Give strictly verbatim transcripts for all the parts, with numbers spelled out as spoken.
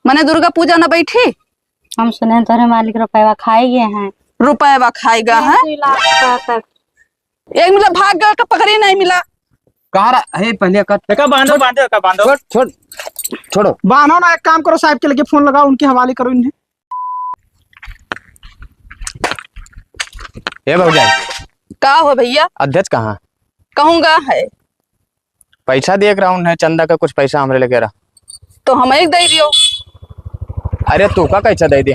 मने दुर्गा पूजा न बैठी? हम सुने हैं तोहरे मालिक रुपयवा खाए गए हैं। रुपयवा खाए गए हैं? एक मिला भाग गए, का पकड़ी नहीं मिला। कहाँ रहा? हे, पहले का एका बांधो, छोड़। बांधो, एका बांधो। छोड़, छोड़, छोड़ो। बांधो ना, एक काम करो, साहब के लगे फोन लगाओ, उनके हवाले करो इन्हें। ए भौजाई। का हो भैया? अध्यक्ष कहाँ? कहूँ गा है? पैसा देख रहा हूँ, चंदा का कुछ पैसा हमरे लगे रहा। तो हम एक दे दियो। अरे तू का कैसे दे दे?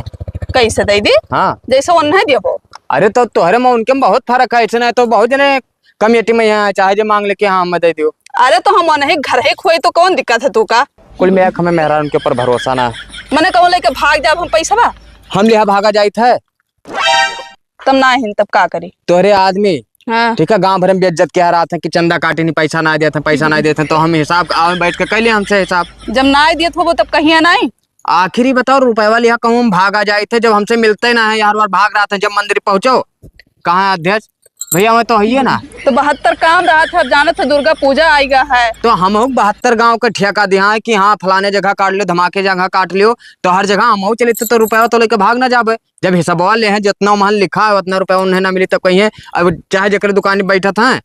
कैसे दे दे? हाँ। जैसे उन्हें देबो। अरे तो तोहरे में उनके में बहुत फर्क है, ऐसे नहीं तो बहुत जने कमेटी में यहाँ चाहे जे मांग लेके हाँ हमें दे दियो। अरे तो हम उन्हें घर ही खोए तो कौन दिक्कत है तू का? कुल मिला के हमें मेहरान के ऊपर भरोसा ना। मने कहूँ लेके भाग जाब हम पैसा बा? हम लिहा भागा जाइत है। तब ना हिन, तब का करी? तोहरे आदमी, हाँ। ठीक है, गांव भर में बेइज्जत किया रहत है कि चंदा काटी नहीं, पैसा ना देत है, पैसा ना देत है, तो हम हिसाब आवे बैठ के कैले हमसे हिसाब। जब ना दियत होबो तब कहिया नहीं। आखिरी बताओ, रुपए वाली यहाँ कहूँ हम भागा जाइत है, जब हमसे मिलते ना है, हर बार भाग रहत है, जब मंदिर पहुँचो, कहाँ है अध्यक्ष? भैया, मैं तो हइये ना। तो बहत्तर काम रहत है, अब जानत है दुर्गा पूजा आइगा है। तो हमहू बहत्तर गांव के ठेका दिहा है कि हाँ, फलाने जगह काट लियो, धमाके जगह काट लियो, तो हर जगह हमहू चलित तो रुपया तो लेके भाग ना जाबे। जब हिसबवा ले हैं, जितना महन लिखा है, उतना रुपया उन्हें ना मिली, तब कहिए, अब चाहे जेकरे दुकान में बैठत हैं,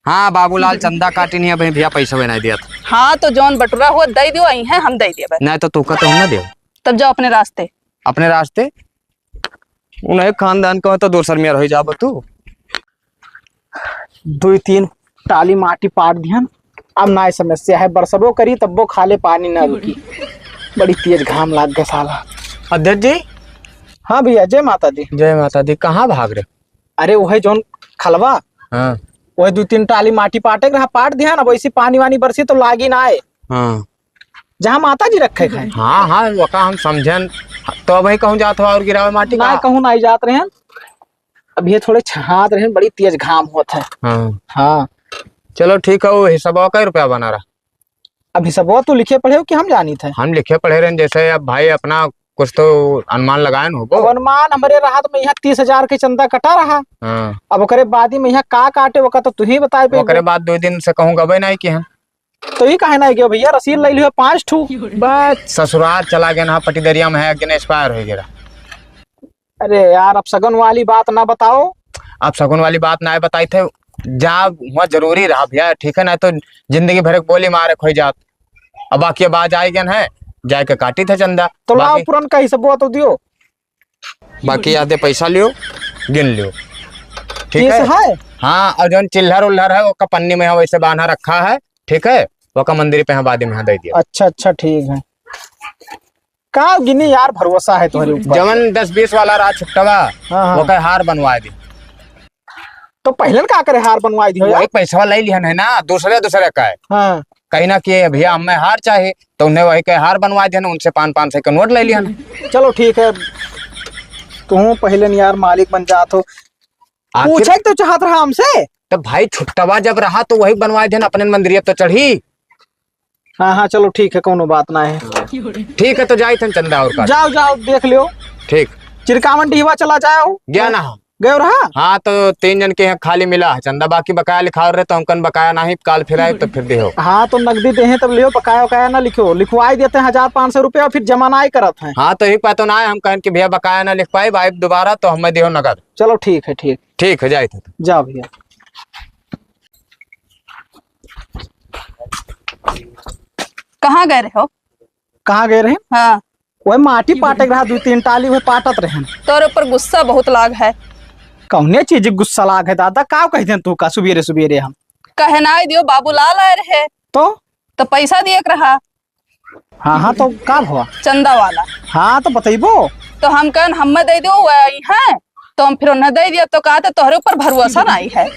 "हाँ, बाबूलाल चंदा काटी नहीं, अब भैया पैसा भी नहीं दिया था।" हाँ, तो जौन बटुरा हो, दे दियो, आई हैं, हम दे दियो बस। नहीं तो तू का तो हम ना दियो। तब जाओ अपने रास्ते। अपने रास्ते? उन्हें खानदान को तो दोसर मेर हो जाबो तू। दुई तीन टाली माटी पाट दिहन, अब ना समस्या है, बरसबो करी तब्बो खाले पानी ना रुकी। बड़ी तेज घाम लाग गए साला। अध्यक्ष जी। हाँ भैया, जय माता दी। जय माता दी। कहाँ भाग रहे? अरे वही जौन खलवा, हाँ। वही दुई तीन टाली माटी पाटे के रहा, पाट दिहन, अब वैसे पानी वानी बरसी तो लागी ना आए। हाँ। जहाँ माता जी रखे हैं। हाँ, हाँ, वका हम समझेन। तो भाई कहूँ जात हो और गिरावे माटी ना, का? कहूँ ना जात रहे। अब ये थोड़े छहात रहे, बड़ी तेज घाम होत है। हाँ। हाँ। चलो ठीक है, वो हिसाबवा का रुपया बना रहा। अब हिसाबवा तू लिखे पढ़े हो कि हम जानी थे? हम लिखे पढ़े रहे, जैसे अब भाई अपना कुछ तो अनुमान लगाए न होबो। अब अनुमान हमरे रहा तो मैं यहाँ तीस हजार के चंदा कटा रहा। हाँ। अब ओकरे बाद ही मैं यहाँ का काटे, ओका तो तू ही बताए पे। ओकरे बाद दो दिन से कहूँ गबे नहीं कि हम। तो ही काहे नहीं गयो भैया, रसीद ले लियो पाँच ठू। बस ससुराल चला गया ना, पटीदरिया में है, एक दिन एक्सपायर हो गया। अरे यार, अब सगन वाली बात ना बताओ। अब सगन वाली बात ना बताई थे, जा हुआ जरूरी रहा भैया, ठीक है ना, तो जिंदगी भर एक बोली मारे खोई जात। अब बाकी अब आज आए गए हैं, जाए के काटी थे चंदा। तो लाओ बाकी पुरन का हिसाब तो दियो। बाकी आधे पैसा लियो, गिन लियो, ठीक है? है? हाँ, और जौन चिल्लर उल्लर है, ओका पन्नी में वैसे बांधा रखा है, ठीक है? ओका मंदिर पे यहाँ बाद में यहाँ दे दियो। अच्छा, अच्छा, ठीक है। का गिनी यार, भरोसा है तुम्हारे ऊपर। जवन दस बीस वाला रहा छुट्टवा, हाँ, हाँ। ओकर हार बनवा दी। तो पहले का करे, हार बनवा दियो यार। वही पैसा ले लिहन है ना, दूसरे दूसरे का है। हाँ। कहीं ना कि भैया हमें हार चाहे, तो उन्हें वही के हार बनवा दिहन, उनसे पाँच पाँच सौ के नोट ले लिहन। चलो ठीक है, तू पहले न यार मालिक बन जात हो। आखिर पूछे तो चाहत रहा हमसे। तो भाई छुट्टवा जब रहा तो वही बनवा दिहन, अपने मंदिरिया तो चढ़ी। हाँ, हाँ, चलो ठीक है, कोनो बात ना है। ठीक है, तो जाइत हन चंदा और का। जाओ, जाओ, देख लियो। ठीक। चिरकावन डिहवा चला जाओ। गया ना हम। गयो रहा? हाँ, तो तीन जन के यहाँ खाली मिला है चंदा, बाकी बकाया लिखाओ रहे, तो हमकन बकाया नहीं, काल फिर आए तो फिर दिहो। हाँ, तो नगदी देहे तब लियो, बकाया वकाया ना लिखो, लिखवाई देते हैं हजार पाँच सौ रुपया, फिर जमा ना ही करत हैं। हाँ, तो एक बात तो ना है, हम कहन कि भैया बकाया ना लिख पाए भाई दोबारा, तो हमें दिहो नगद। चलो ठीक है, ठीक। ठीक है, जाइत है। जाओ भैया। कहाँ गए रहे हो? कहाँ गए रहे? हाँ। वह माटी पाटे के रहा, दो तीन टाली वह पाटत रहे। तोरे ऊपर गुस्सा बहुत लाग है। कौने चीज गुस्सा लाग है दादा? का कह देन तू का सुबेरे सुबेरे हम? कहे ना दियो, बाबूलाल आए रहे। तो? तो पैसा दिए के रहा। हाँ, हाँ, तो का भवा? चंदा वाला। हाँ, तो बतैबो। तो हम कहन हमें दे दियो, वह आई हैं, तो हम फिर उन्हें दे दिया, तो कहा था तोहरे ऊपर भरोसा नहीं है।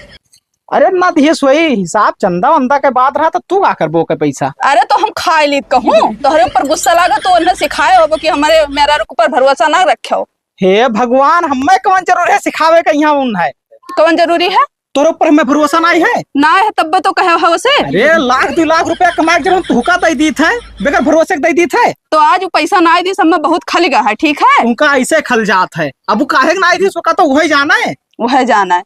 अरे ना दिए सोई हिसाब चंदा वंदा के बात रहा तो तू का करबो के पैसा? अरे तो हम खाए लीत कहूँ, तोहरे ऊपर गुस्सा लागा तो उन्हें सिखाए होबो कि हमारे मेरा ऊपर भरोसा ना रखे हो। हे भगवान, हमें कौन जरूरी है सिखावे के यहाँ उन है? कौन जरूरी है? तोरे ऊपर हमें भरोसा नहीं है? ना है तब तो कहे हो से। अरे लाख दो लाख रुपया कमा के जब हम तुहका दे दी थे, बगैर भरोसे के दे दी थे। तो आज वो पैसा ना दी, सब में बहुत खल गया है, ठीक है? उनका ऐसे खल जात है, अब वो काहे के ना दी, उसका तो वही जाना है। वह जाना है।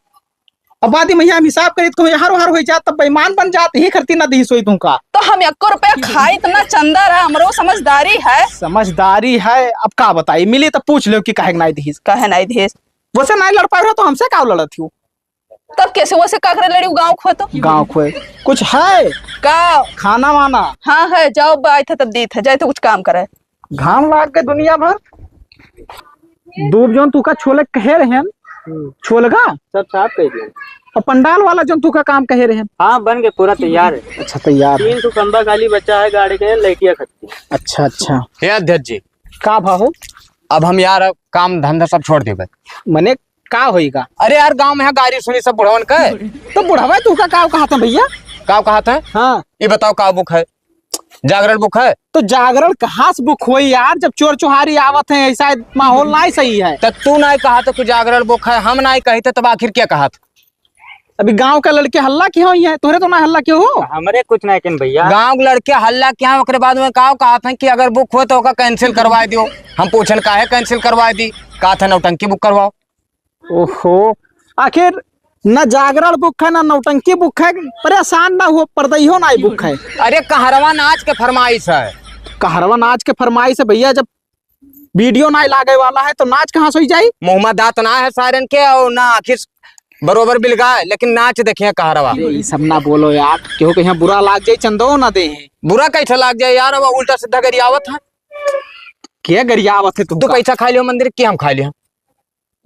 अब बाद में यहाँ हम हिसाब करी तो हर हर हो जात, तब बेईमान बन जात, यही खरती ना दी सोई तुमका। तो हम एको रुपया खाई, इतना चंदा रहा, हमरो समझदारी है। समझदारी है, अब का बताई, मिली तो पूछ लो कि काहे के नाई दीस। काहे नाई दीस? वैसे नाई लड़ पाए रहो तो हमसे का लड़त हो? तब कैसे वैसे का करे लड़ी गाँव खोए तो? गाँव खोए कुछ है का? खाना वाना? हाँ है, जाओ बाई था तब दी था, जाए तो कुछ काम करे। घाम लाग के दुनिया भर। दूब जौन तू का छोले कहे रहन, हम्म। छोलगा? सब साफ कर दिया। और पंडाल वाला जौन तू का काम कहे रहन? हाँ, बन के पूरा तैयार है। अच्छा, तैयार है। तीन ठो खंबा खाली बचा है गाड़े के, लइटिया खत्ती। अच्छा, अच्छा। हे अध्यक्ष जी। का भा हो? अब हम यार काम धंधा सब छोड़ देबे। मने का होइगा? अरे यार, गाँव में है गारी सुनी सब बुढ़वन के। तो बुढ़वा तू का का कहत है भैया? का कहत है? हाँ। ये बताओ का बुक है? जागरण बुक है? तो जागरण कहाँ से बुक होई यार, जब चोर चुहारी आवत है, ऐसा माहौल नाई सही है। तो तू नाई कहत कि जागरण बुक है, हम नाई कहित तब आखिर क्या कहत? अभी गांव के लड़के हल्ला किया हुई है, तोहरे तो ना हल्ला किया हो। हमरे कुछ नाई किन भैया। गांव के लड़के हल्ला किया, ओकरे बाद में का कहत हैं कि अगर बुक हो तो ओका कैंसिल करवा दियो। हम पूछन काहे कैंसिल करवा दी, कहत है नौटंकी बुक करवाओ। ओहो, आखिर ना जागरण बुक है, ना नौटंकी बुक है, परेशान ना हो, परदैहो ना बुक है। अरे कहरवा नाच के फरमाइश है। कहरवा नाच के फरमाइश है भैया, जब वीडियो ना लागे वाला है तो नाच कहाँ से होई जाई? मुँह में दांत ना है सारन के, और ना आखिर बरोबर बिलगा है, लेकिन नाच देखिए कहरवा। अरे, ये सब ना बोलो यार, केहू के यहाँ बुरा लाग जाई, चंदो ना दे। बुरा कैसे लाग जाए यार, अब उल्टा सीधा गरियावत है। के गरियावत है तू? तू पैसा खा लियो मंदिर की, हम खा लियो।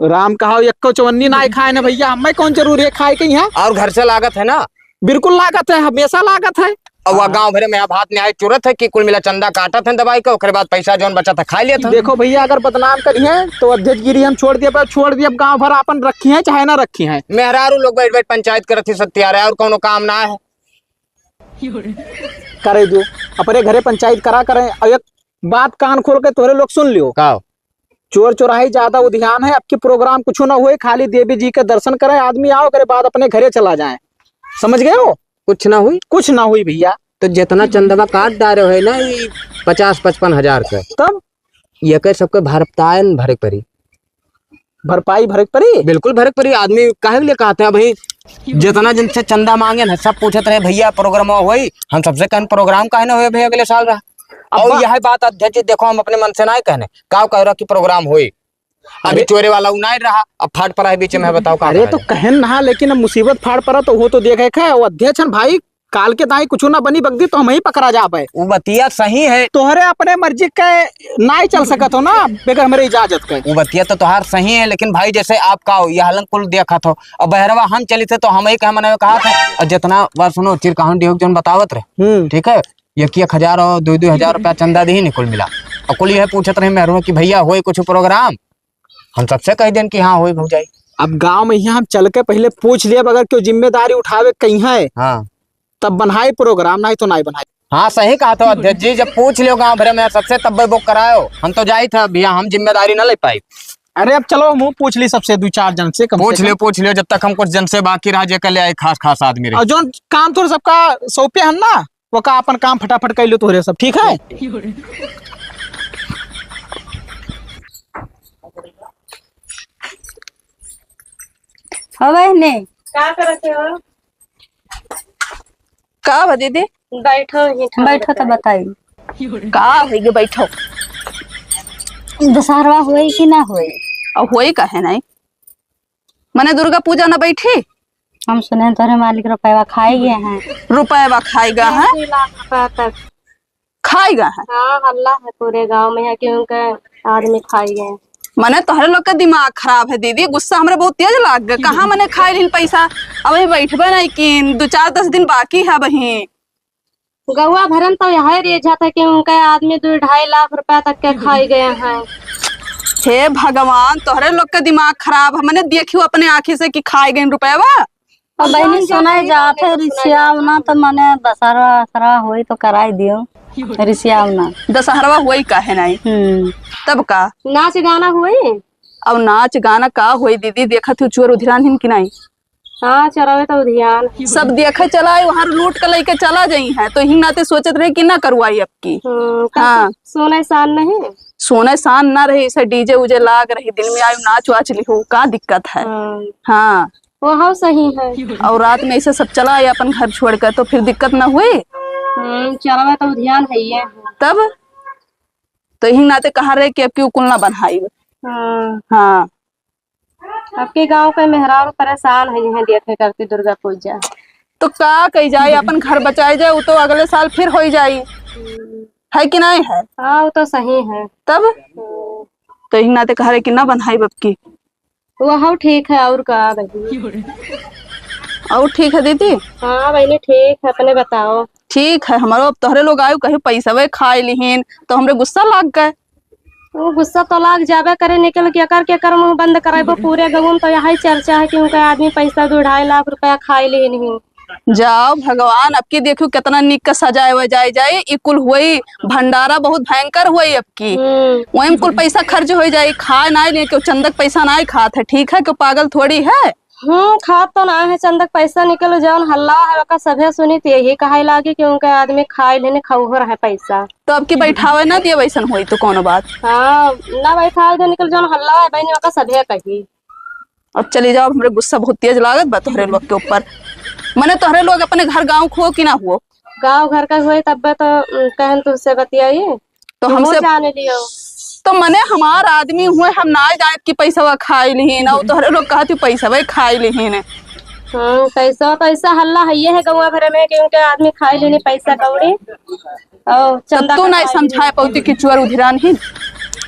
राम कहाव, एक्को चवन्नी नाई खाए ना भैया, हमें कौन जरूरी है खाए के यहाँ? और घर से लागत है ना? बिल्कुल लागत है, हमेशा लागत है। और वह हाँ। गाँव भरे में अब हाथ में आए चुरत है कि कुल मिला चंदा काटत है दवाई का, ओकरे बाद पैसा जौन बचत है खा लेत है। देखो भैया, अगर बदनाम करी है तो अध्यक्ष गिरी हम छोड़ दिए, पर छोड़ दिए, अब गाँव भर आपन रखी है चाहे ना रखी है। मेहरारू लोग बैठ बैठ पंचायत करत ही सत्यार है, और कौनो काम ना है। करे दो, अपने घरे पंचायत करा करें। और एक बात कान खोल के तोहरे लोग सुन लियो। का? चोर चोराही ज्यादा उधियान है, अब की प्रोग्राम कुछ ना होए, खाली देवी जी के दर्शन करे आदमी आओ, ओकरे बाद अपने घरे चला जाए, समझ गए हो? कुछ ना हुई? कुछ ना हुई भैया। तो जितना चंदवा काट डारे है ना, ये पचास पचपन हजार का, तब ये कर सबके भरपायन भरे परी। भरपाई भरे के परी? बिल्कुल भरे के परी। आदमी काहे के लिए कहत है, अभी जितना दिन से चंदा मांगे ना, सब पूछत रहे, "भैया, प्रोग्राम होई?" हम सबसे कहन, "प्रोग्राम काहे ना होए भैया, अगले साल रहा।" अब और बा- यह बात अध्यक्ष जी, देखो, हम अपने मन से ना कहने, का कह रहा कि प्रोग्राम होई? अभी अरे चोरे वाला उ ना रहा, अब फाट पड़ा है बीच में, बताओ का अरे करा तो जाए? कहन ना, लेकिन अब मुसीबत फाट पड़ा तो वो तो देखे है, वो अध्यक्ष है भाई, काल के दाई कुछ ना बनी बगदी तो हम ही पकड़ा जाबे। उ बतिया सही है। तोहरे अपने मर्जी के नाई चल सकत हो ना, बगैर हमरे इजाजत के। उ बतिया तो तोहार सही है, लेकिन भाई जैसे आप का हो, यह हलन कुल देखत हो, अब बहरवा हम चली थे तो हम ही कह मने कहा था। और जितना बार सुनो, चिरकाहन डिहो जौन बतावत रहे, हम्म। ठीक है, एक एक हजार और दो दो हजार रुपया चंदा दी निकुल मिला। और कुल यह पूछत रहे मेहरुआ कि भैया होई कुछ प्रोग्राम? हम सबसे कह देन कि हाँ होई भौजाई। अब गांव में यहाँ हम चल के पहले पूछ लिया, अगर क्यों जिम्मेदारी उठावे कहीं है, हाँ। तब बनाई प्रोग्राम, नहीं तो नहीं बनाई। हाँ, सही कहा तो अध्यक्ष जी, जब पूछ लियो गांव भरे में सबसे, तब बुक करायो। हम तो जाई था भैया, हम जिम्मेदारी ना ले पाई। अरे अब चलो, हम पूछ ली सबसे दो चार जन से, कम से पूछ कम। लियो, पूछ लियो, जब तक हम कुछ जन से बाकी रहा, जेकर ले आई खास खास आदमी रहे। और जौन काम तोर सबका सौंपे हम ना, वो का अपन काम फटाफट कर लो तोहरे सब, ठीक है? हो बहने। का करत हो? का बा दीदी? बैठो ही, बैठो तो बताई। का होई गे, बैठो। दशहरवा होई कि ना होई? अब होई काहे नहीं? मने दुर्गा पूजा न बैठी? हम सुने तोरे मालिक रुपया खाई गए हैं। रुपया खाई गए हैं? तीन लाख रुपया तक। खाई गए हैं? हाँ, हल्ला है पूरे गांव में, यहाँ क्यों के आदमी खाई गए। मने तोहरे लोग के दिमाग खराब है दीदी, गुस्सा हमरे बहुत तेज लाग गए। कहाँ मने खाई लीन पैसा? अबही बैठबे नहीं कीन, दो चार दस दिन बाकी है अबही। गौवा भरन तो यह रेझा था कि उनका आदमी दो ढाई लाख रुपया तक के खाई गए हैं। हे भगवान, तोहरे लोग के दिमाग खराब है। मने देखियो अपने आँखी से कि खाई गए रुपयवा। अब बहनी सुनाई जात है, रिसियाव ना तो मने दशहरा वशहरा होई तो कराई दियो। रिसियाव ना। दशहरवा होई काहे नहीं? हम्म। तब का? नाच गाना होई? अब नाच गाना का होई दीदी, देखत हो चोर उधिरान हिन कि नहीं? हाँ, चोरवे तो उधियान। सब देखे चला आए, वहाँ लूट के लेके चला जाई है, तो हिंग नाते सोचत रहे कि ना करवाई अब की। हम्म, तब हाँ। तो सोने शान नहीं? सोने शान ना रही, इसे डीजे उजे लाग रही, दिन में आयु नाच वाच ली हो, का दिक्कत है? हाँ। हाँ, वो हाँ सही है। और रात में ऐसे सब चला आए अपन घर छोड़ के, तो फिर दिक्कत ना हुई। हम्म, चलवा तो ध्यान है ये। तब तो यही नाते कहा रहे कि अब क्यों कुल ना बनाई। हाँ। हाँ। आपके गांव के मेहरारू परेशान है, यहीं देखे करती दुर्गा पूजा। तो का कही जाए, अपन घर बचाए जाए, वो तो अगले साल फिर हो ही जाई, हम्म। है कि नहीं है? हाँ, वो तो सही है। तब हम्म। तो यही नाते कहा रहे कि ना बनाई अब की। वो हाँ ठीक है, और का बहिनी? और ठीक है दीदी? हाँ बहिनी ठीक है, अपने बताओ। ठीक है, हमारो अब तोहरे लोग आयु कहीं पैसवे खाए लिहिन तो हमरे गुस्सा लाग गए। वो गुस्सा तो लाग जाबे करे, निकल के कर के कर मुंह बंद कराइबो। पूरे गाँव में तो यही चर्चा है कि उनका आदमी पैसा दो ढाई लाख रुपया खाए लिहिन ही। जाओ भगवान, अब की देखियो कितना निक का सजाए वजाए जाए, ई कुल हुई भंडारा बहुत भयंकर हुई अब की। हम्म। वही में कुल पैसा खर्च हो जाए, खाए ना लेके चंदक पैसा ना खात है, ठीक है, क्यों पागल थोड़ी है। हम्म, खात तो ना है, चंदक पैसा निकल जौन हल्ला है, ओका सभे सुनी तो यही कहाई लागी कि उनका आदमी खाए लेने खौहर है पैसा। तो अब की बैठावे ना दिए, वैसन होई तो कौनो बात। हाँ, ना बैठावे दे निकल जौन हल्ला है बहनी, ओका सभे कही। अब चली जाओ, हमरे गुस्सा बहुत तेज लागत बा तोहरे लोग के ऊपर। मने तोहरे लोग अपने घर गाँव खो कि ना हुओ? गाँव घर का हुए तब तो, उम, कहन तुझसे बतियाई। तो तो हमसे जाने लियो। तो मने हमार आदमी हुए, हम ना जाए कि पैसा खाई लिहिन, और तोहरे लोग कहत हो पैसा खाई लिहिन। हम्म, पैसा, पैसा हल्ला है, ये है गौवा भर में कि उनके आदमी खाई लेने पैसा कौड़ी। और तब चंदा तू का नहीं खाई समझाए लेने। पौती कि चुअर उधिरान ही।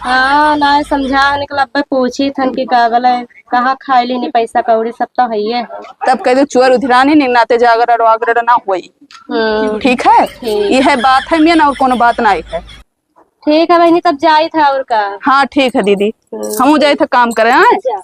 हाँ, ना समझा निकल, अब पूछी थन कि का बोले, कहाँ खाई लेने पैसा कौड़ी, सब तो है ये। तब कह दो चुअर उधिरान ही, नाते जागरण वागरण ना होई। हम्म। ठीक है? ठीक। यह बात है मेन, और कोनो बात ना है। ठीक है बहनी, तब जाई था और का। हाँ, ठीक है दीदी, हम्म। हमहू जाई था काम करे, हाँ? जा।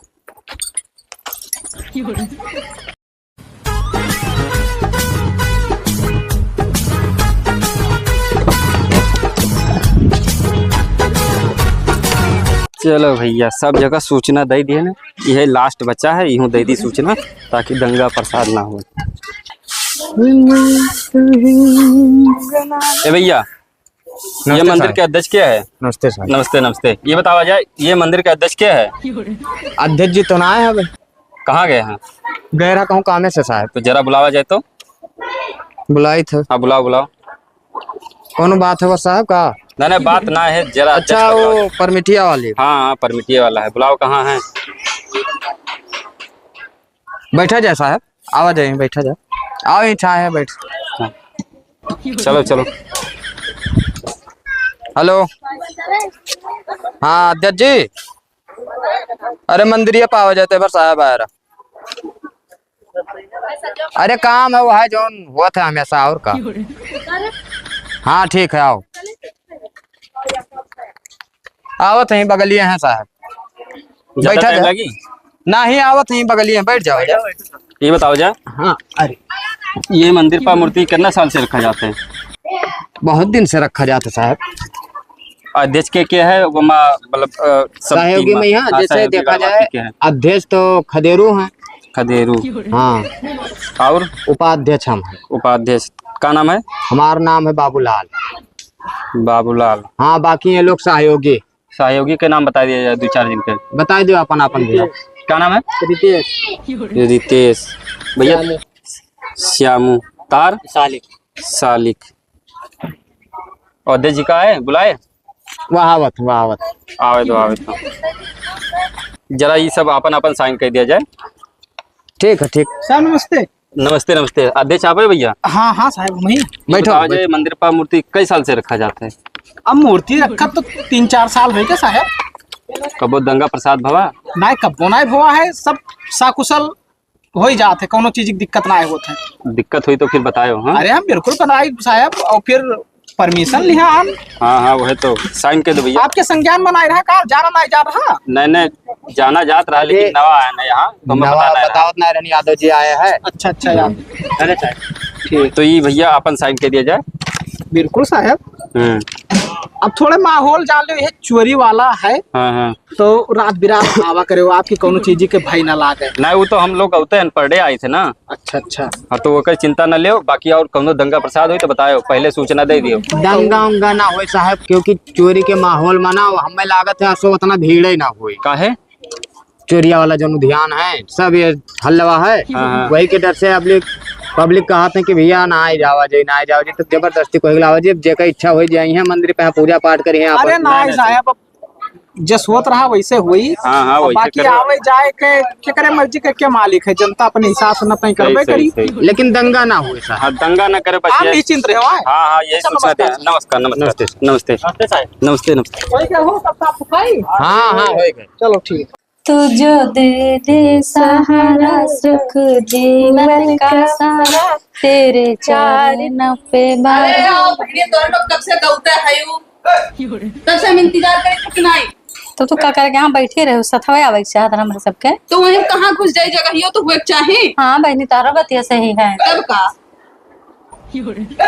चलो भैया, सब जगह सूचना दे दिए ना, यह last बचा है, यूं दे दी सूचना ताकि दंगा प्रसाद ना हो। ए भैया, ये नमस्ते मंदिर साहब। के अध्यक्ष क्या है? नमस्ते साहब। नमस्ते, नमस्ते। ये बतावा जाए, ये मंदिर के अध्यक्ष क्या है? अध्यक्ष जी तो ना आए हैं अभी। कहाँ गए हैं? गए रहा कहूँ कामे से साहब। तो जरा बुलावा जाए तो। बुलाई थे। हाँ, बुलाओ, बुलाओ। कौन बात है वो साहब का? नहीं, नहीं, बात ना है, जरा अच्छा, अध्यक्ष का वो बुलाओ। परमिटिया वाली। हाँ, हाँ, परमिटिया वाला है, बुलाओ, कहाँ है? बैठा जाए साहब, आवा जाए, बैठा जाए, आओ, यहीं छाए है, बैठ। हाँ। चलो, चलो। हेलो, हाँ अध्यक्ष जी, अरे मंदिरिया पावा जाते बार साहब आया रहा। अरे काम है वो है जौन हुआ था हमेशा, और का। हाँ ठीक है, आओ। आवत हैं, बगलिए हैं साहब। ज्यादा बैठा time जा। लगी? नहीं, आवत हैं, बगलिए हैं, बैठ जाओ जा। ये बताओ जा। हाँ, अरे। ये मंदिर पर मूर्ति कितना साल से रखा जाता है? बहुत दिन से रखा जाता है साहब। अध्यक्ष के क्या है वो मा-, मतलब, अ, सब सहयोगी टीम में, हाँ, हाँ, जैसे सहयोगी देखा जाए, के है? अध्यक्ष तो खदेरू हैं। खदेरू। हाँ। और? उपाध्यक्ष हम हैं। उपाध्यक्ष। का नाम है? हमारा नाम है बाबूलाल। बाबूलाल। हाँ, बाकी ये लोग सहयोगी। सहयोगी के नाम बता दिया जाए, दो चार दिन के। बता दो अपन, अपन भैया। का नाम है? रितेश। रितेश। भैया? श्यामू। श्यामू। तार? सालिक। सालिक। अध्यक्ष जी का है, बुलाए? वह आवत, वह आवत। आवे दो, आवे दो। जरा ये सब अपन, अपन sign कर दिया जाए। ठीक है, ठीक। साहब, नमस्ते। नमस्ते, नमस्ते। अध्यक्ष आप है भैया? हाँ, हाँ साहब, हम ही। बैठो, बताओ, बैठो। ये मंदिर पर मूर्ति कई साल से रखा जाता है? अब मूर्ति रखा तो तीन चार साल हो गए साहब। कबो दंगा प्रसाद भवा? नहीं, कबो नहीं भवा है, सब सकुशल हो ही जात है, कोनो चीज की दिक्कत ना होत है। दिक्कत हुई तो फिर बतायो, हाँ? अरे हम बिल्कुल बनाई साहब, और फिर permission लिहा हम। हाँ, हाँ, वह तो sign कर दो भैया। आपके संज्ञान बनाए रहा का? जाना नहीं जा रहा? नहीं, नहीं, जाना जात रहा, लेकिन अरे, नवा आया ना यहाँ, तो हमें नवा पता नहीं रहा। बतावत नहीं रहनी, यादव जी आए हैं। अच्छा, अच्छा, यार। अरे साहब, ठीक। तो ये भैया अपन sign कर दिया जाए। बिल्कुल साहब। हम्म। अब थोड़े माहौल जान लो, ये चोरी वाला है। हाँ, हाँ। तो रात बिरात आवा करे हो, आपकी कौनो चीज के भय ना लागे। नहीं, वो तो हम लोग होते हैं, अनपढ़े आए थे ना। अच्छा, अच्छा। हाँ, तो ओकर चिंता न लेओ, बाकी और कौनो दंगा प्रसाद होई तो बतायो, पहले सूचना दे दियो। दंगा उंगा ना होई साहब, क्योंकि चोरी के माहौल में ना, हमें लागत है असो उतना भीड़ ही ना होई। काहे? चोरिया वाला जौन उद्यान है, सब ये हल्लवा है। हाँ, हाँ। वही के डर से पब्लिक, पब्लिक कहत है कि भैया ना आए जावा जी, ना आए जावा जी, तो जबरदस्ती कोई लावा जी, अब जेकर इच्छा होइ जाई है मंदिर पे, हाँ, पूजा पाठ करी है आप। अरे ना, ना, ना, जाए, अब जस होत रहा वैसे होई। हाँ, हाँ, अब वैसे बाकी करो। आवे जाए के, केकरे मर्जी के, के मालिक है, जनता अपने हिसाब से न तय सही, करबे सही, करी। सही। लेकिन दंगा ना होए साहब। हाँ, दंगा ना करे, बस आप ये निश्चिंत रहो, आए। हाँ, हाँ, यही अच्छा, सोचना था। नमस्कार। नमस्कार, नमस्कार। नमस्ते, नमस्ते। नमस्ते साहब। नमस्ते, नमस्ते। वही क्या हो, सबका आप खाई? हाँ, हाँ, होए गए। चलो, ठीक। तू जो दे दे सहारा सुख जीवन का सारा, तेरे चरणों पे बाबा। अरे आओ बहिनी, तोहरे लोग कब से दौड़ते हैं यू? कब से हम इंतजार करे थे कि नहीं? तो तू का करे के यहाँ बैठे रहे, सथवे आवे के चाहत रहे हमरे सबके। तो वहीं कहाँ घुस जाई, जगहियो तो हुए के चाही। हाँ बहिनी, तारा बतिया सही है। तब का?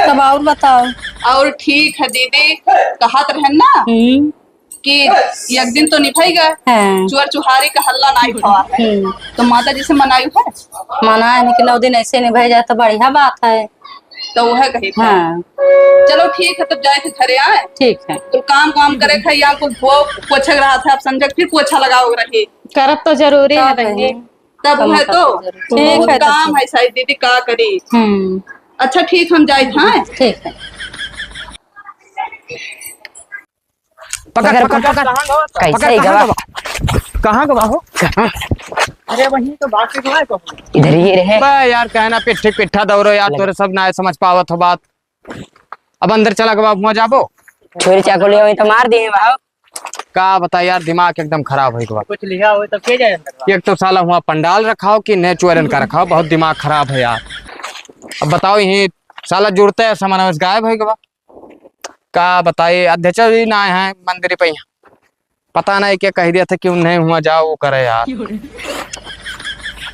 तब और बताओ। और ठीक है दीदी, कहत रहन ना हम्म। कि एक दिन तो निभई गए, हाँ। चोर चुहारी का हल्ला नाई भवा है। हम्म। तो माता जी से मनायु है? मनाए नहीं कि नौ दिन ऐसे निभई जाए तो बढ़िया बात है। तो वह कही था। हाँ। चलो ठीक है, तब जाए थे घरे आए। ठीक है। तो काम काम करे थे, यहाँ कुल धो पोछे रहा था, अब संजय फिर पोछा लगाओ रही। करब तो जरूरी है बहिनी। तब है तो। ठीक है, तो काम है शायद दीदी, का करी? हम्म। अच्छा ठीक, हम जाइत हैं। ठीक है। पकड़, पकड़, पकड़, पकड़। कैसे पकड़, ही कहाँ गवा? गवा? कहाँ गवा हो? कहाँ? अरे वहीं तो बात से गवा है। इधर ही रहे। बे यार, कहना पिट्ठी पिट्ठा दौड़ो यार, तोरे सब ना समझ पावत हो बात। अब अंदर चला गवा, हुआ जाबो। छुरी चाकू ले वहीं तो मार दिए बाबू। का बताई यार, दिमाग एकदम खराब होइ गवा। कुछ लिहा होइ तब के जाए अंदर? एक तो साला हुआ पंडाल रखाओ कि ने चोरन का रखाओ, बहुत दिमाग खराब है यार। अब बताओ, यही साला जुड़ते हैं सामान गायब होइ गवा। का बताई, अध्यक्ष भी ना है मंदिर पे यहाँ। पता नहीं क्या कह दिया था कि उन्हें हुआ जाओ वो करे यार।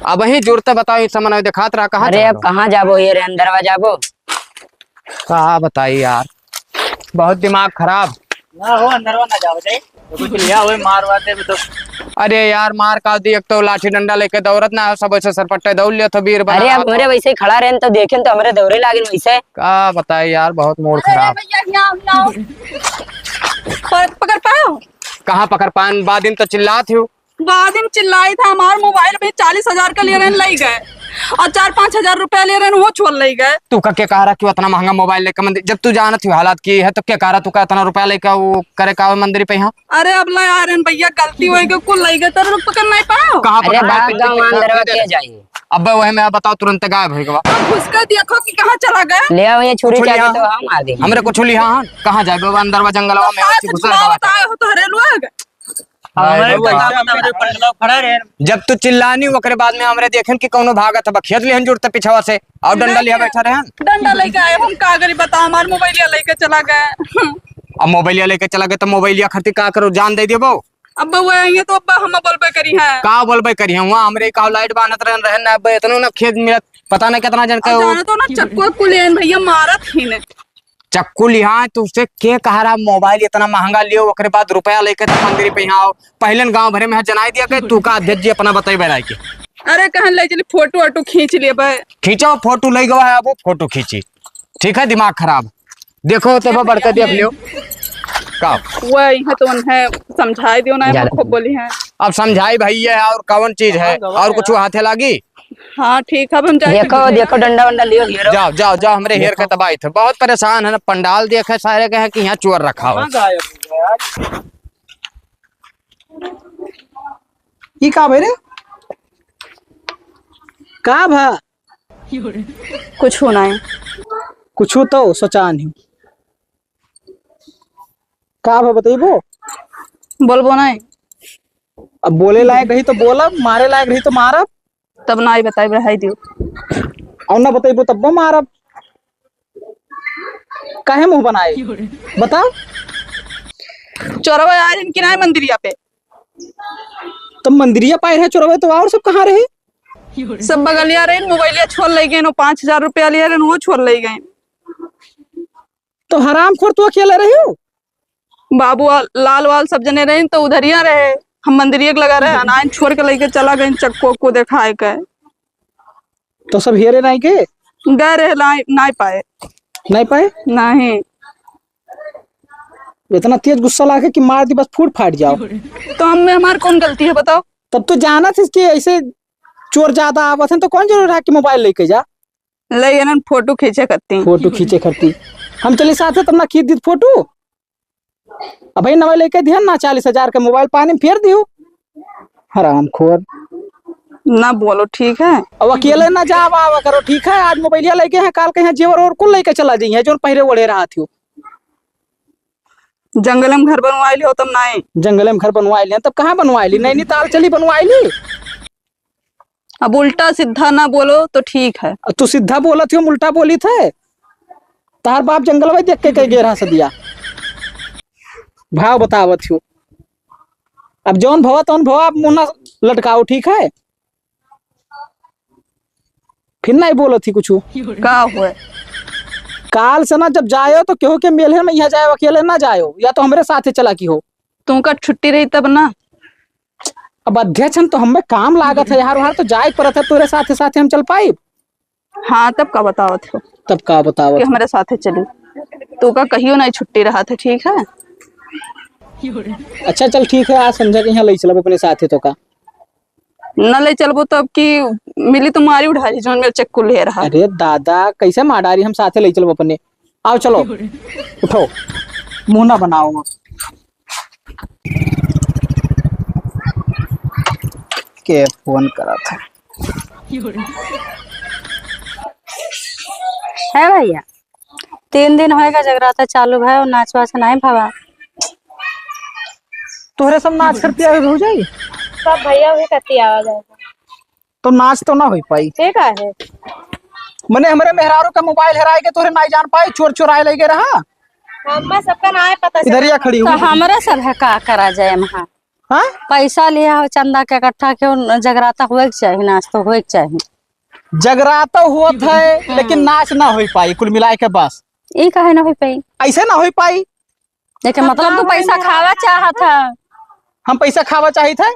अब वही जुड़ते बताओ, इस सामान दिखात रहा, कहाँ अरे चला अब गवा? कहाँ जाबो, ये रे अंदरवा जाबो? का बताई यार, बहुत दिमाग खराब। ना हो, अंदरवा ना जाओ जाए। तो कुछ लिहा होइ, मार वार देबे तो। अरे यार, मार का दी, एक तो लाठी डंडा लेके दौड़त ना, सब ऐसे सरपट्टे दौड़ लिया तो वीर बना अरे, रहा अब हमरे था। वैसे ही खड़ा रहन तो देखेन तो हमरे दौड़े लागेन वैसे। का बताई यार, बहुत मूड अरे खराब। भैया, यहाँ आओ, यहाँ आओ। पर-, पकड़ पाओ? कहाँ पकड़ पान? बादिन तो चिल्लात हो। बादिन चिल्लाई था, हमार मोबाइल भी चालीस हजार का ले रहन, लई गए, और चार पाँच हजार रुपया ले रहन, वो छोड़ लई गए। तू का के कहा रहा कि उतना महंगा मोबाइल लेके मंदिर, जब तू जानत हो हालात की है, तो के कहा रहा तू का इतना रुपया लेके वो करे का मंदिर पे यहाँ? अरे अब ले आ रहन भैया, गलती होइ गई, कुल लई गए, तेरे लोग पकड़ नहीं पाओ। कहाँ अरे पकड़ पाए? बाप गाँव अंदर के जाई। अब वही में बताओ, तुरंत गायब होइ गवा। अब घुस के देखो कि कहाँ चला गया। ले आओ ये छुरी कुछ चाकू लिहा? तो हम आ देंगे। हमरे कुछ लिहा हन? कहाँ जाए बाबा, अंदर वा जंगलवा में तो घुस गवा। बताए हो तोहरे लोग। हाय हमारे रे तो बाप। सामने हमारे पंडलवा खड़ा रहे। जब तू चिल्लानी, ओकरे बाद में हमरे देखेन कि कौनो भागत बा, खेद लिहन जुड़ते पिछवा से, और डंडा लिहा बैठा रहन। डंडा लेके आए, हम का करी बताओ, हमार मोबाइलिया लेके चला गए। अब मोबाइलिया लेके चला गए तो मोबाइलिया खातिर का करो, जान दे देबो। अब वो आएंगे तो अब हम बोलबे करी हैं। का बोलबे करी हैं? वहाँ हमरे का लाइट बांधत रहन, रहन ना, अब इतनो ना खेद मिलत, पता ना कितना जन का और वो जाने तो ना चक्कू उक्कू लेन भैया, मारत ही ने। चक्कू लिहा, तुझसे के कहा रहा मोबाइल इतना महंगा लियो, ओकरे बाद रुपया लेके तो मंदिर पे यहाँ आओ। पहले न गाँव भरे में यहाँ जनाई दिया गए, तू का अध्यक्ष जी अपना बताई बनाई के। अरे कहन ले चली फोटो वोटो खींच लिए बे। खींचो फोटो, ले गवा है अब वो फोटो खींची। ठीक है, दिमाग खराब। देखो तो वो बड़का देख लियो। का? वो यहाँ तो उन्हें समझाई दियो ना, ज्यादा खूब बोली हैं। अब समझाई भाई ये और कौन चीज है? और कुछ हाथे लागी? हाँ, ठीक है, अब हम जाए देखो, देखो, डंडा वंडा लियो, घेरो। जाओ, जाओ, जाओ, हमरे हेर के तबाही थे। बहुत परेशान है ना, पंडाल देखे सारे के हैं कि यहाँ चोर रखा हो। कहाँ गायब हो गया यार? ई का भे रे? का भा? कुछ होना है। कुछ तो सोचा नहीं। का भा बतइबो? बोलबो नहीं। अब बोले लायक रही तो बोलब, मारे लायक रही तो मारब। तब ना ही बताइब, रहाई दियो। और ना बतइबो तब्बो मारब। काहे मुंह बनाए? बता। चोरवा आए रहन कि नाहीं मंदिरिया पे? तो मंदिरिया पाए रहे चोरवा, तो और सब कहाँ रहे? सब बगलिया रहे, मोबाइलिया छोड़ ले गए, पाँच हजार रुपया लिया रहे, वो छोड़ ले गए। तो हरामखोर तू अकेले रही हो? बाबू आ-, लाल वाल सब जने रहे तो उधरिया रहे, हम मंदिरिया के लगा रहे, अनायन छोड़ के लेके चला गए चक्कू उक्कू देखाए के। तो सब हेरे नहीं के? गए रहे, लाई-, नहीं पाए। नहीं पाए? नहीं। इतना तेज गुस्सा लागे कि मार दी बस फूट फाट जाओ। तो हम में हमार कौन गलती है बताओ? तब तू जानत हिस कि ऐसे चोर ज्यादा आवत हैं, तो कौन जरूरी रहा कि मोबाइल लेके जा? ले ये ना फोटो खींचे करती। फोटो खींचे करती। हम चली साथे, तब ना खींच दीत फोटो। अब भाई नवा लेके दिहन ना, चालीस हजार के मोबाइल पानी में फेर दियो। हरामखोर। ना बोलो, ठीक है? अब अकेले ना जावा आवा करो, ठीक है? आज मोबाइलिया लेके हैं, काल कहीं जेवर और कुल लेके चला जाइए, जो पहले ओढ़े रहा थियो। जंगल में घर बनवाए लियो तब नाई। जंगल में घर बनवाए लियो तब कहाँ बनवाए ली? नैनीताल चली बनवाए ली। अब उल्टा सीधा ना बोलो तो ठीक है। अब तू सीधा बोलत हो, हम उल्टा बोली थे? तार बाप जंगल में देख के कह गे रहा सदिया। भाव बतावत हो। अब जौन भवा तौन भवा, अब मुंह ना लटकाओ, ठीक है? फिर नहीं बोलत ही कुछ। का हुए? काल से ना जब जायो तो केहू के मेले में यहाँ जायो, अकेले ना जायो, या तो हमरे साथे चला की हो। तुमका छुट्टी रही तब ना। अब अध्यक्ष हम तो हमें काम लागत है यार, वहार तो जाए के पड़त है, तोरे साथे साथे हम चल पाई। हाँ, तब का बतावत हो? तब का बतावत कि हो? हमरे साथे चली। तू का कहियो नहीं छुट्टी रहा था, ठीक है? अच्छा चल ठीक है, आज संझा के यहाँ ले चलब अपने साथे तो का। न ले चलबो तब की मिली तो मारी उड़ा ली, जौन मेरे चक्कू ले रहा। अरे दादा, कैसे मार डारी, हम साथे ले चलबो अपने। आओ चलो, उठो, मुंह ना बनाओ। के फोन करा था? है भैया, तीन दिन होएगा जगराता चालू भा, और नाच वाच नहीं भवा। तोहरे सब नाच करती आवे भौजाई? सब भैया भी करती आवा जाएगा। तो नाच तो ना होई पाई। ठीक है। मने हमरे मेहरारू का मोबाइल हेराए के तोहरे नाई जान पाई, चोर चोराए लगे रहा। हम्मा सबका नाई पता इधर चला। या खड़ी तो हुई। हमरे सब है का करा जाए वहाँ? हाँ? पैसा लिया हो, चंदा के इकट्ठा के, जगराता होए के चाही, नाच तो होए के चाही। जगराता होत है, हम्म। लेकिन नाच ना होई पाई, कुल मिलाए के बस। ई काहे ना होई पाई? ऐसे ना होई पाई। लेकिन मतलब मतलब तू पैसा खावा चाहत है। हम पैसा खावा चाहित है।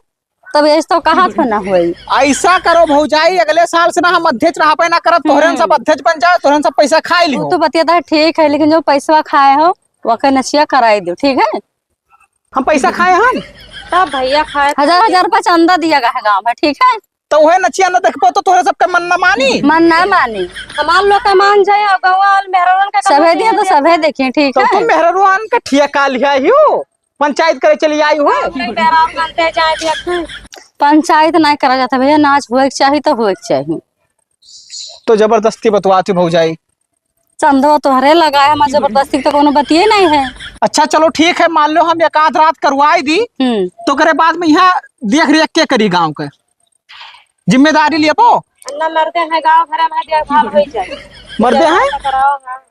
तब ऐसे तो कहा था ना होई। ऐसा करो भौजाई, अगले साल से ना हम अध्यक्ष रहबे ना करब, तोहरे हम सब हम्म। अध्यक्ष बन जाए, तोहरे हम सब पैसा खाए ली वो हो। तो बतिया था ठीक है, लेकिन जो पैसा खाए हो, वके नचिया कराई दो, ठीक है? हम पैसा खाए हम? तब भैया खाए हजार, हजार रुपया चंदा दिया गया है गाँव में, ठीक है? तो वह नचिया न देखबो तो तोहरे सबके मन न मानी। मन ना मानी। हमार लोग का मान जाए और गाँव वाले मेहरारू का सभे दिया तो सभे देखिए, ठीक तो है? तुम मेहरारू आन का ठिया का लिया ही हो, पंचायत करे चली आई हो। मेहरारू बनते जाए दिया। पंचायत नहीं करा जाता भैया, नाच होए के चाही तो होए के चाही। तो जबरदस्ती बतवाती भौजाई। चंदवा तोहरे लगा है, हमार जबरदस्ती तो कोनो बतिये नहीं है। अच्छा चलो ठीक है, मान लो हम एक आध रात करवाई दी, हम्म। तो करे बाद में यहाँ देख रेख के करी गाँव के? जिम्मेदारी लेबो? अन्ना मर्दे हैं, गाँव भरा में देखभाल होई जाए। मर्दे हैं? कराओ, हाँ।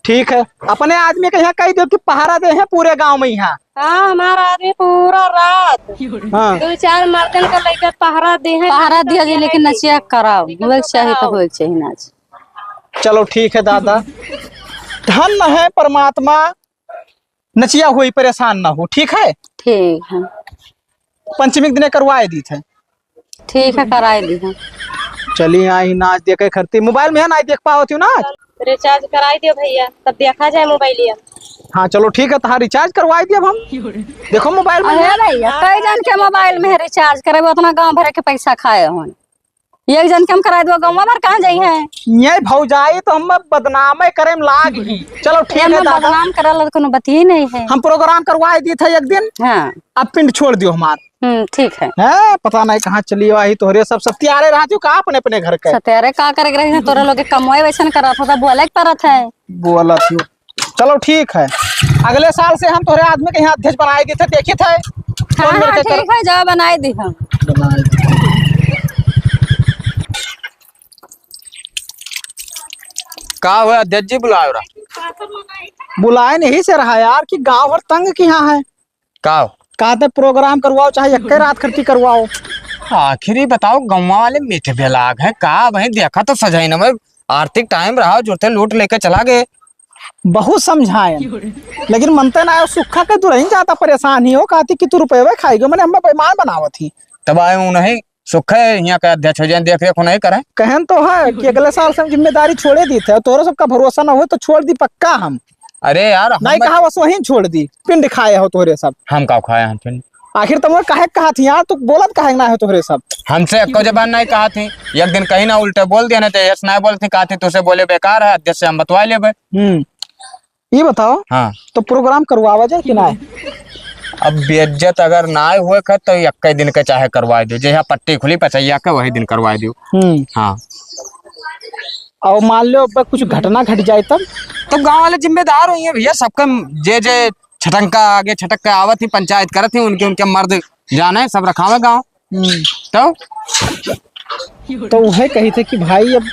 ठीक है, अपने आदमी के यहाँ कह दो कि पहरा दे हैं पूरे गाँव में यहाँ। हाँ, हमारा आदमी पूरा रात हाँ। दो चार मर्दन का लेकर पहरा दे हैं। पहरा दिया जी, लेकिन नचिया कराओ, लेकिन हुए तो चाहिए तो कराओ। हुए चाहिए नाच। चलो ठीक है दादा, धन्य है परमात्मा, नचिया हुई परेशान ना हो, ठीक है? ठीक है। पंचमी के दिने करवाए दी थे। ठीक है, कराए दी है। चलिए आई नाच देखे खरती, मोबाइल में है ना देख पावत हो ना? रिचार्ज कराई दियो भैया, तब देखा जाए मोबाइलिया। हाँ चलो ठीक है, तहार रिचार्ज करवाई दियो अब हम। देखो मोबाइल में अरे है। भैया, कई जन के मोबाइल में है रिचार्ज करे, उतना गाँव भर के पैसा खाए हो। एक जन के हम कराए दो, गाँव भर कहाँ जाई है? ये भौजाई तो हम बदनामे करे में लाग ही। चलो ठीक ये है हम दादा। बदनाम करे ला कोनो बतिये नहीं है। हम प्रोग्राम करवाए दी थे एक दिन। हाँ। अब पिंड छोड़ दियो हमार। हम्म, ठीक है। हैं, पता नहीं कहाँ चली आई तोहरे सब सत्यारे रहा जो का अपने अपने घर के। सत्यारे का करे के रही है, तोरे लोग के कमवाए वैसन करत हो, तो बोले के परत है। बोलत हो। चलो ठीक है, अगले साल से हम तोहरे आदमी के यहाँ अध्यक्ष बनाए देते, देखित है। हाँ, कौन हाँ, लड़के कर- ठीक है, जाओ बनाए दी हम। बनाए दी। का हुआ अध्यक्ष जी, बुलाए रहा? बुलाए नहीं से रहा यार कि गाँव भर तंग किहाँ है। का? कहते प्रोग्राम करवाओ, चाहे एक रात खर्ची करवाओ। आखिर ई बताओ, गौवा वाले मीठे बेलाग हैं का? भाई देखा तो सजाई न भाई, आर्थिक टाइम रहा, जुरते लूट लेके चला गए। बहुत समझाए, लेकिन मनते ना आयो। सुखा के दुरहिन ज्यादा परेशान ही हो, कहती कि तू रुपये खाई गयो, मैंने हमें बेईमान बनावत ही। तब आए हूँ नहीं, सुख है, यहाँ का अध्यक्ष हो जाए, देख रेख नहीं करे। कहन तो है कि अगले साल से हम जिम्मेदारी छोड़े दी थे, तोहरे सबका भरोसा ना हो तो छोड़ दी पक्का हम। अरे यार, हम नहीं कहा, बस वहीं छोड़ दी, पिंड खाए हो तोहरे सब। हम का खाए हम पिंड? आखिर तुम काहे कहा थी यार, तू बोलत काहे ना है तोहरे सब? हमसे एको जबान नहीं कहा थी। एक दिन कहीं ना उल्टे बोल दिया, नहीं तो यस नहीं बोलती, कहा थी तुझसे बोले बेकार है, अध्यक्ष से हम बतवा लेबे। हम्म। ये बताओ, हाँ। तो प्रोग्राम करवावा जाए कि ना? अब बेइज्जत अगर ना होए के तो एक दिन के चाहे करवा दो, जहिया पट्टी खुली पचैया के वही दिन करवा दो। हम्म। हाँ। और मान लो अब कुछ घटना घट जाए तब? तब गांव वाले जिम्मेदार होइहैं भैया, सबका जे जे छटंका आगे छटक के आवत ही, पंचायत करत ही, उनके उनके मर्द जाने सब रखावे गांव। हम्म। तो? तो वह कही थे कि भाई अब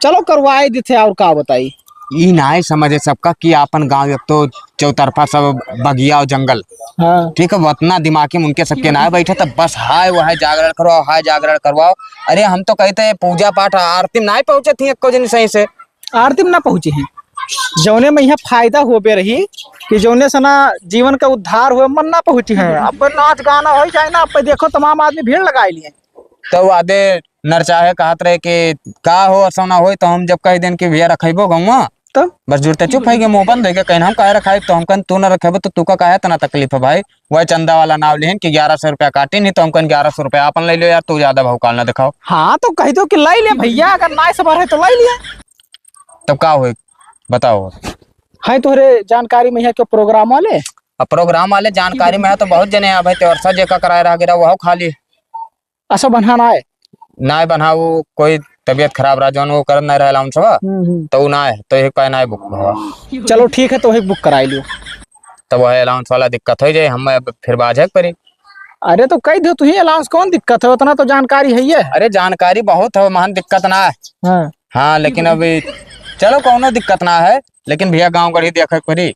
चलो करवाए देते, और का बताई। ई नाय समझे सबका कि आपन गांव एक तो चौतरफा सब बगिया और जंगल। हाँ। ठीक है, उतना दिमाग में उनके सबके ना बैठे, तब बस हाय वह जागरण करवाओ, हाय जागरण करवाओ। अरे हम तो कहते हैं पूजा पाठ आरती में ना पहुंचे थी एको जनी सही से। आरती में ना पहुंची हैं, जौने में यहाँ फायदा होबे रही कि जौने से ना जीवन का उद्धार हुए, मन ना पहुंची हैं। अब नाच गाना हो जाए ना, अब देखो तमाम आदमी भीड़ लगाए लिए। तो आधे नरचाहे कहत रहे कि का हो, असो ना होई, तो हम जब कह देन कि भैया रखेबो गौवा, तो? बस जुड़ते चुप है कि मुंह बंद है कि कहीं हम काहे रखाई, तो हम कहन तू ना रखेबो तो तू का काहे इतना तकलीफ है भाई? वह चंदा वाला नाव लिहन कि ग्यारह सौ रुपया काटी, नहीं तो हम कहन ग्यारह सौ रुपया आपन ले लो यार, तू ज्यादा भाव काल ना दिखाओ। हाँ, तो कह दो कि ले ले भैया, अगर नाय सबर है तो ले लिया। तब का होई बताओ? है तोहरे जानकारी में है क्यों प्रोग्राम वाले? अब प्रोग्राम वाले जानकारी में है तो बहुत जने हैं भाई, तो वर्षा जेका कराए रह गिरा वह खाली। असो बन्हा ना है? ना है बन्हा, वो कोई तबीयत खराब रहा, जौन वो करत ना रहे अलाउंस बा, हम्म, हम्म। तो वो ना है, तो एक पाए ना है बुक भवा। चलो ठीक है, तो एक बुक कराई लियो। तब वह अलाउंस वाला दिक्कत हो जाए, हम अब फिर बाझक परी। अरे तो कह दो तू ही अलाउंस, कौन दिक्कत है, उतना तो जानकारी है ये। अरे जानकारी बहुत है, महान दिक्कत ना है। हाँ। हाँ, लेकिन अभी चलो कौनो दिक्कत ना है, लेकिन भैया गाँव गढ़ी देखे के पड़ी।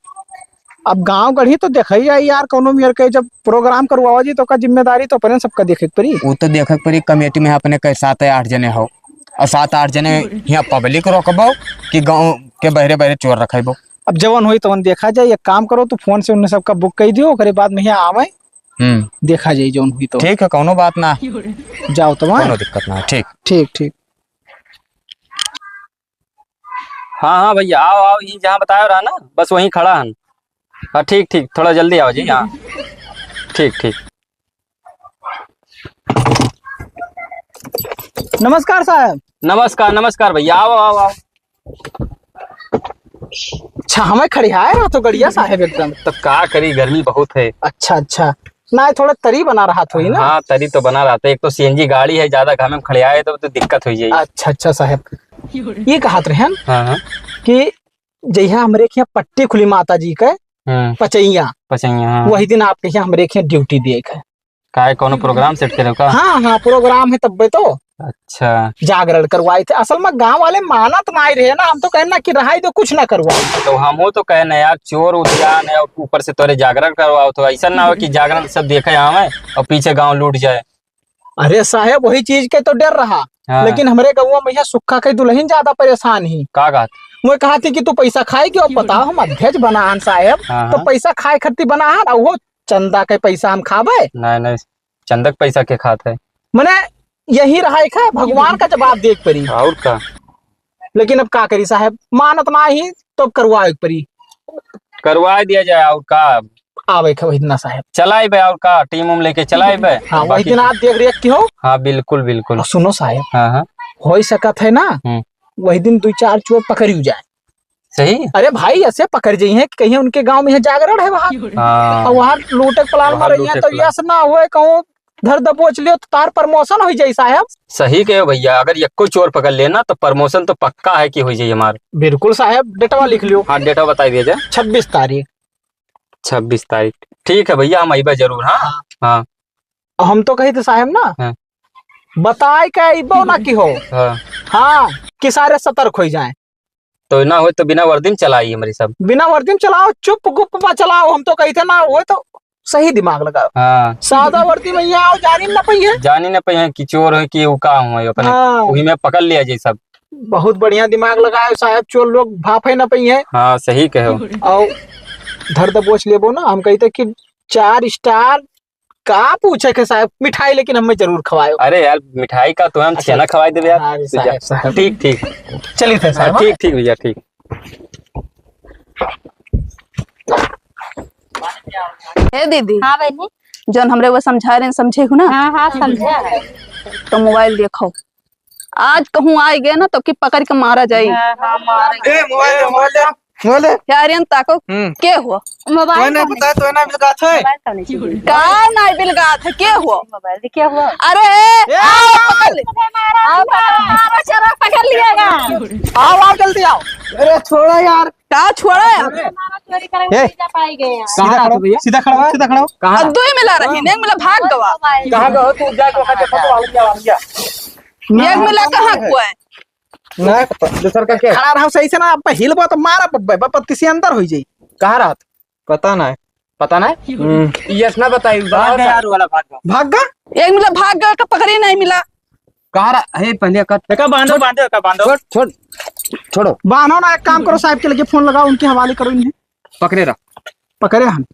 अब गाँव गढ़ी तो देखे ही आई यार, कौनो मेर के जब प्रोग्राम करवावा जी तो का जिम्मेदारी तो अपने सबका देखे के पड़ी। वो तो देखे के पड़ी, कमेटी में अपने के सात या आठ जने हो, और सात आठ जने यहाँ पब्लिक रोकबो कि गाँव के बहरे बहरे चोर रखेबो। अब जवन होई तवन देखा जाए। एक काम करो, तू फोन से उन्हें सबका बुक कर दियो, ओकरे बाद में यहाँ आवे, हम्म। देखा जाए जवन होई तो। ठीक है, कौनो बात ना। जाओ तब, हाँ? कौनो दिक्कत ना है, ठीक। ठीक, ठीक। हाँ, हाँ भैया, आओ, आओ, यहीं जहाँ बताया रहा ना, बस वहीं खड़ा हन। हाँ, ठीक, ठीक, थोड़ा जल्दी आओ जी, हाँ। ठीक, ठीक। नमस्कार साहब। नमस्कार, नमस्कार भैया, आओ, आओ, आओ। अच्छा, हमें खड़ियाए रहा तो गड़िया साहब एकदम। तो का करी, गर्मी बहुत है। अच्छा, अच्छा। ना, थोड़ा तरी बना रहा थोड़ी ना। हाँ, तरी तो बना रहा था। एक तो सीएनजी गाड़ी है, ज्यादा घामे में खड़ियाए तो, तो दिक्कत हो जाए। अच्छा, अच्छा साहब, ये कहत रहे हम हाँ, हाँ। कि जहिया हमरे के यहाँ पट्टी खुली माता जी के हम्म। पचैया, पचैया, हाँ। वही दिन आपके यहाँ हमरे के यहाँ ड्यूटी दिए के। काहे, कौनो प्रोग्राम सेट करे का? हाँ, हाँ, प्रोग्राम है तब्बे तो। अच्छा। जागरण करवाए थे। असल में गांव वाले मानत नाई रहे ना, हम तो कहना कि रहाई दो, कुछ ना करवाए। तो हमहू तो कहना यार, चोर उधियान है, ऊपर से तोरे जागरण करवाओ, तो ऐसा ना हो कि जागरण सब देखे आवे और पीछे गांव लूट जाए। अरे साहेब, वही चीज के तो डर रहा, हाँ। लेकिन हमरे गौवा में यहाँ सुक्खा के दुलहिन ज्यादा परेशान ही। का कहत? वो कहा थी कि तू पैसा खाए के, अब बताओ, हम अध्यक्ष बना हन साहेब, हाँ, तो हाँ। पैसा खाए खत्ती बना हन, और वो चंदा के पैसा हम खाबे? नहीं, नहीं, चंदा के पैसा के खात है? मने यही रहा एक है, भगवान का जवाब दे के परी। और का? लेकिन अब का करी साहेब, मानत ना ही तो करवाए के परी। करवा दिया जाए, और का? आवे के वही दिन साहेब। चलाइबे, और का? टीम उम लेके चलाइबे। हाँ, वही बाकी दिन आप देख रेख की हो। हाँ, बिल्कुल, बिल्कुल। और सुनो साहेब, हाँ, हाँ। हो ही सकत है ना, हम्म। वही दिन दो चार चोर पकड़ी जाए। सही? अरे भाई, ऐसे पकड़ जाई हैं कि कहीं उनके गांव में यहाँ जागरण है वहाँ। हाँ। और वहाँ लूटे के प्लान वहाँ में रही हैं, लूटे तो प्लान। यस ना हुए, कहूँ धर दबोच लियो तो तार प्रमोशन हो जाई साहेब। सही कहे भैया, अगर यक्को चोर पकड़ लेना तो प्रमोशन तो पक्का है कि हो जाई हमार। बिल्कुल साहेब, डेटवा लिख लियो। हाँ, डेटवा बताई दिया जाए। छब्बीस तारीख। छब्बीस तारीख, ठीक है भैया, हम अइबे जरूर। हाँ, हाँ। हाँ। हम तो कही थे साहेब ना, हाँ। बताए के अइबो ना की हो। हाँ। हाँ, कि सारे सतर्क हो जाए। तो ना हो तो बिना वर्दी में चलाई हमरी सब। बिना वर्दी में चलाओ, चुप गुप में चलाओ। हम तो कही थे ना, वो तो सही दिमाग लगाओ। हाँ। सादा वर्दी में यहाँ आओ, जानी न पइहे। जानी न पइहे कि चोर है कि वो का हुआ है अपने। हाँ। वही में पकड़ लिया जाए सब। बहुत बढ़िया दिमाग लगाए साहेब, चोर लोग भाफे न पइहे। हाँ, सही कहो। और धर दबोच लेबो ना, हम कही थे कि चार स्टार का पूछे के साहेब, मिठाई लेकिन हमें जरूर खवायो। अरे यार, मिठाई का तो हम अच्छा। छेना खवाई देबे यार। अरे तू जा। साहेब, साहेब। ठीक, ठीक। चलिए थे साहेब, हाँ, ठीक, ठीक भैया, ठीक। ए दीदी। हाँ बहनी। जौन हमरे वो समझा रहे हैं, समझे हो ना? हाँ, हाँ, समझा है। तो मोबाइल देखो, आज कहूँ आइ गए ना, तो कि पकड़ के मारा जाई। हाँ, हाँ, मारा ए, मोबाइल दे, मोबाइल दे। मोबाइल दे। यार, एन ताको, हम्म। के हुआ? मोबाइल तो ना कौन पता है, तो ना बिलगात है। मोबाइल कौन है? का ना बिलगात है, के हुआ? मोबाइल दे, क्या हुआ? अरे, ए, आओ, पकड़ ले। आओ, पकड़, मारो, चोर पकड़ लिया गया। आओ, आओ, जल्दी आओ। अरे, छोड़ा यार। का छोड़ा है? हमारा चोरी करे ए, भतीजा पाई गए हैं। सीधा कहाँ खड़ा रहा हो, तू भैया? सीधा खड़ा हो, सीधा खड़ा हो। कहाँ अब रहा? दो ही मिला रही, एक मिला भाग गवा। कहाँ गवा तू? जाके वहाँ देखो तो, आ गया, आ गया। एक मिला कहाँ हुआ है? ना पता, दूसर का क्या? खड़ा रहो सही से ना, अब हिलबो तो मारा बब्बे, बब्बे, पत्ती से अंदर हो जाई। कहाँ रहत? पता ना है। पता ना है? हम्म। यस ना बताई, भाग गया यार वाला, भाग गया। भाग गया? एक मिला भाग गया, का पकड़ी नहीं मिला। कहाँ रहा? हे, पहले का एका बांधो, छोड़। बांधो, एका बांधो। छोड़, छोड़, छोड़ो। बांधो ना, एक काम करो, साहब के लगे फोन लगाओ, उनके हवाले करो इन्हें। पकड़े रहा। पकड़े हम।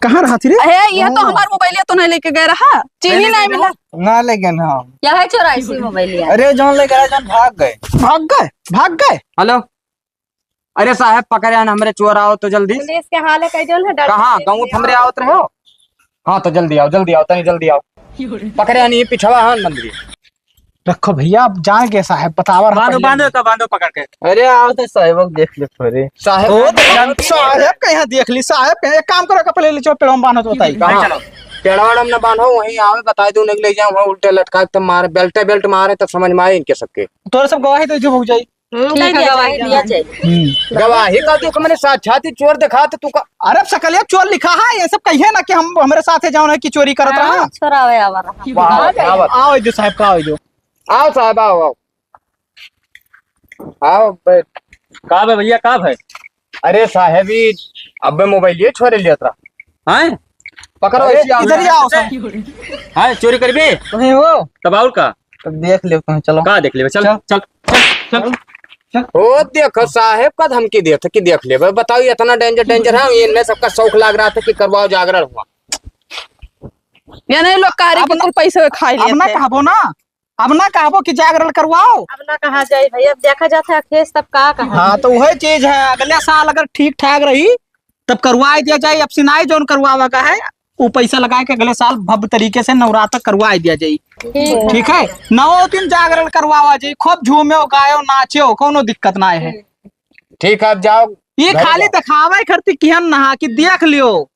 कहाँ रहा थी रे? हे, यह तो हमार मोबाइलिया तो नहीं लेके गए रहा, चीनी नहीं मिला। ना ले गए ना हम। क्या है चौरासी मोबाइलिया? अरे, जौन ले गए, जौन भाग गए। भाग गए? भाग गए? हेलो, अरे साहब, पकड़े आन हमरे चोर, आओ तो जल्दी। पुलिस के हाले कह दो ना, डर कहाँ? के गाँव थमरे आओ। आवत रहे हो? हाँ, तो जल्दी आओ, जल्दी आओ, तनी जल्दी आओ। पकड़े आन, ये पिछवा हन मंदिर। रखो भैया, अब जान गए साहब, बतावा रहा बांधो, पहले। बांधो, का बांधो पकड़ के। अरे, आओ तो साहब, अब देख ले थोड़े। साहब, ओ, साहब कहीं देख ली, साहब कहीं, एक काम करो, पहले ले चलो, पेड़वा में बांधो तो बताई। कहाँ? चलो। पेड़वा में ना बांधो, वहीं आवे, बताई दो, नहीं ले जाओ, वहाँ उल्टे लटका के मारे, बेल्टे बेल्ट मारे, तब समझ में आए इनके सबके। तोरे सब गवाही दे जो हो जाई। हम्म, ठीक है, गवाही दिया जाए। हम्म। गवाही का तू, मैंने साक्षात ही चोर देखा तो तू का। अरे, अब सकलिया चोर लिखा है, ये सब कहिए ना कि हम, हमरे साथ है, जौन है कि चोरी करत रहा। हाँ, चोरावे आवा रहा। वाह, वाह, वाह। आओ, इधर साहब का, आओ, इधर। आओ साहब, आओ, आओ। आओ, बैठ। का बे भैया, का भे? अरे साहब, ई अबे मोबाइल ये छोरे लियत रहा। हैं? पकड़ो, अरे, ऐसे आओ। इधर ही आओ, साहब। हैं, चोरी करबे? तुम्हें हो? तब और का? तब देख ले, तुम्हें, चलो। का देख लेबे? चल, चल। चल, चल, चल। ओ, देखो, साहेब का धमकी देत है कि देख लेबे। बताओ, इतना danger, danger है, इनमें सबका शौक लाग रहा था कि करवाओ जागरण हुआ। ये नहीं लोग कार्य के अपना, कुल पैसे खाई अब ना लेते। कहबो ना, अब ना कहबो कि जागरण करवाओ। अब ना कहा जाए भाई, अब देखा जाता है केस तब का कहा। हाँ, तो वही चीज है, अगले साल अगर ठीक ठाक रही, तब करवाए दिया जाए। अब सिनाई जौन करवावा का है, वो पैसा लगाए के अगले साल भव्य तरीके से नवरात्र करवाए दिया जाए। ठीक है। ठीक है, नौ दिन जागरण करवावा जाए, खूब झूमे, गायो, नाचे, कोनो दिक्कत ना है। ठीक है, अब जाओ, ये घर खाली जाओ। दिखावे खातिर किहन नहा कि देख लियो।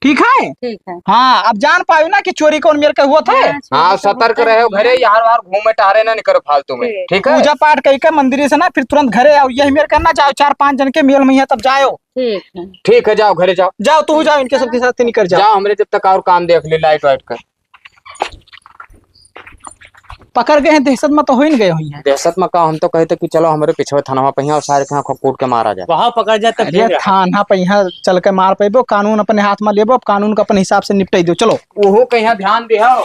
ठीक है? ठीक है। हाँ, अब जान पायो ना कि चोरी कौन मेर के हुआ था। हाँ, हाँ, चोरी तो सतर्क होता ही रहो है। घरे, यार वार घूमे टहरे ना निकरो फालतू में। ठीक। ठीक है? पूजा पाठ कई के मंदिर से ना, फिर तुरंत घरे आओ। यही मेर कहना, जाओ, चार पांच जन के मेल में है, तब जाओ। ठीक है। ठीक है, जाओ, घरे जाओ। जाओ, तू जाओ, इनके सबके साथ निकल जाओ। जाओ, हमरे जब तक और काम देख ले, लाइट वाइट का। पकड़ गए हैं, दहशत में तो हो ही नहीं गए हुई हैं। दहशत में का, हम तो कहते कि चलो हमरे पिछवे थानवा पे यहाँ और सारे के यहाँ खूब कूट के मारा जाए। वहाँ पकड़ जाए तब अरे, ठीक रहा। थाना पे यहाँ चल के मार पेबो, कानून अपने हाथ में लेबो, अब कानून का अपने हिसाब से निपटाई दो, चलो। ओहो के यहाँ ध्यान दे हो।